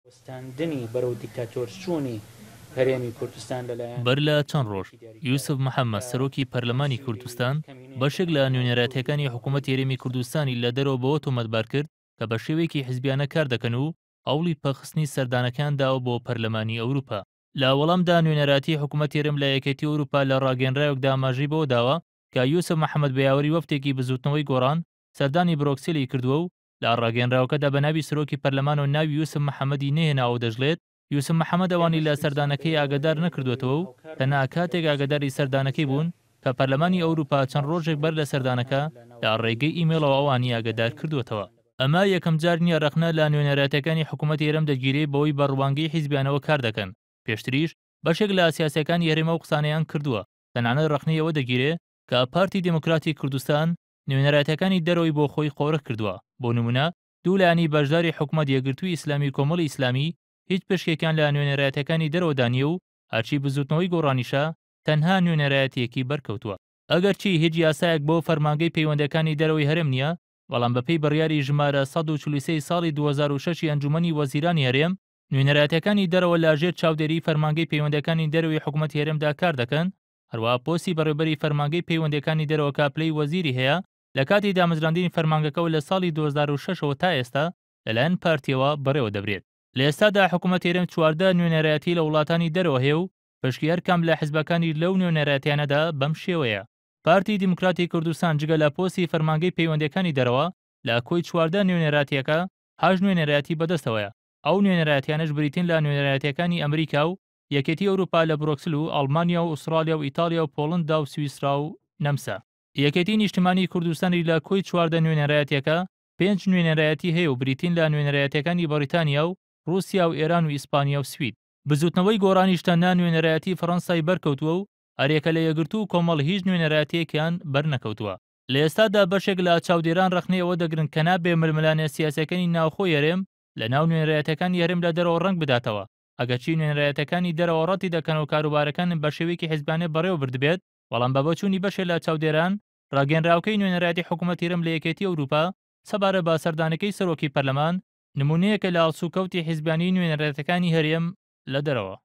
وەستاندنی بەرەو دیکتاتۆر چوونی هەرێمی کوردستان لەلایەن بەر لە چەند ڕۆژ یەکێتی دیاریکراوە یوسف محەمەد کە سەرۆکی پەرلەمانی سوودی کوردستان کەمینەیەک بەشێک لە لە نوێنەرایەتیەکانی حکوومەتی هەرێمی کوردستانی لە دەرەوە بەوە تۆمەتبار کرد کە بە شێوەیەکی حزبیانە کار دەکەن و هەوڵی پەکخستنی سەردانەکەیان داوە بۆ پەرلەمانی ئەوروپا. لە وەڵامدا نوێنەرایەتی حکوومەتی هەرێم لە یەکێتی ئەوروپا لە ڕاگەیەنراوێکدا ئاماژەی بەوە داوە کە یوسف محەمەد بە یاوەری وەفدێکی بزووتنەوەی گۆڕان سەردانی برۆکسلی کردووە و لە ڕاگەیەنراوەکەدا بە ناوی سەرۆکی پەرلەمانەوە ناوی یوسف محەمەدی نەهێناوە و دەشڵێت، یوسف محەمەد ئەوانی ئێمەش لە پێویستمان سەردانەکەی بەوەیە ئاگادار لە نەکردووەتەوە بەرەی و هاوکار بین تەنها لەگەڵ کاتێک ئاگاداری سەردانەکەی پێویستە بوون کە پەرلەمانی ئەوروپا چەند ڕۆژێک بەر لە هاوشێوەی سەردانەکە هاوکاران لە لە ناوخۆی ڕێگەی ئیمەیڵەوە کوردستان ئەوانی ئاگادار هەرێمی کردووەتەوە. کوردستان لە ئەمە یەکەمجار نییە ڕەخنە لە نوێنەرایەتیەکانی حکوومەتی هەرێم دەگیرێ بەوەی بە ڕوانگەی حیزبیانەوە کار دەکەن، پێشتریش بەشێک لە سیاسیەکانی هەرێم ئەو قسانەیان کردووە، تەنانەت ڕەخنەی ئەوە دەگیرێ کە پارتی دێموکراتی کوردستان نوێنەرایەتیەکانی دەرەوەی بۆ خۆی قۆرخ کردووە، بۆ نموونە دوو لایەنی بەشداری حکومەت یەکگرتووی ئیسلامی و کۆمەڵی ئیسلامی هیچ پشکێکیان لە نوێنەرایەتیەکانی دەرەوەدا نییە و هەرچی بزووتنەوەی گۆڕانیشە تەنها نوێنەرایەتیەکی بەرکەوتووە. ئەگەرچی هیچ یاسایەک بۆ فەرمانگەی پەیوەندیەکانی دەرەوەی هەرێم نییە، بەڵام بەپێی بڕیاری ژمارە 143 ی ساڵی 2006 ی ئەنجومەنی وەزیرانی هەرێم، نوێنەرایەتیەکانی دەرەوە لە ژێر چاودێریی فەرمانگەی پەیوەندیەکانی دەرەوەی حکومەتی هەرێمدا کار دەکەن، هەروەها پۆستی بەڕێوبەری فەرمانگەی پەیوەندیەکانی دەرەوە کە پلەی وەزیری هەیە لە کاتی دامەزراندنی فەرمانگەکەوە لە ساڵی 2006 ەوە تا ئێستا لەلایەن پارتیەوە بەڕێوە دەبرێت. لە ئێستادا حکومەتی هەرێم 14 نوێنەرایەتی لە وڵاتانی دەرەوە هەیە و پشکی هەرکام لە حزبەکانیش لەو نوێنەرایەتیانەدا بەم شێوەیە. پارتی دیموکراتی کوردستان جگە لە پۆستی فەرمانگەی پەیوەندیەکانی دەرەوە لە کۆی 14 نوێنەراتیەکە هەشت نوێنەرایەتی بەدەستەوەیە، ئەو نوێنەرایەتیانەش بریتین لە نوێنەرایەتیەکانی ئەمریکا و یەکێتی ئەوروپا لە برۆکسل و ئەڵمانیا و ئوستڕاڵیا و ئیتاڵیا و پۆڵندا و سویسرا و نەمسا. یەکێتی نیشتمانی کوردستانیش لە کۆی 14 نوێنەرایەتیەکە پێنج نوێنەرایەتی هەیە و بریتین لە نوێنەرایەتیەکانی بەڕیتانیا و ڕوسیا و ئێران و ئیسپانیا و سوید. بزوتنەوەی گۆڕانیش تەنها نوێنەرایەتی فەڕەنسای بەرکەوتووە و هەریەکە لە یەکگرتوو و کۆمەڵ هیچ نوێنەرایەتیەکیان بەرنەکەوتووە. لە ئێستادا بەشێک لە چاودێران ڕەخنەی ئەوە دەگرن کە نابێ ململانێ سیاسیەکانی ناوخۆی هەرێم لە ناو نوێنەرایەتیەکانی هەرێم لە دەرەوە ڕەنگ بداتەوە، ئەگەرچی نوێنەرایەتیەکانی دەرەوە ڕەتی دەکەنەوە کاروبارەکانن بە شێوەیەکی حیزبانە بەڕێوە بردبێت، بەڵام بە بۆچوونی بەشێ لە چاودێران، ڕاگەیەنراوەکەی نوێنەرایەتی حکوومەتی هەرێم لە یەکێتی ئەوروپا سەبارەت بە سەردانەکەی سەرۆکی پەرلەمان، نموونەیەکە لە هەڵسوکەوتی حیزبیانەی نوێنەرایەتیەکانی هەرێم لە دەرەوە.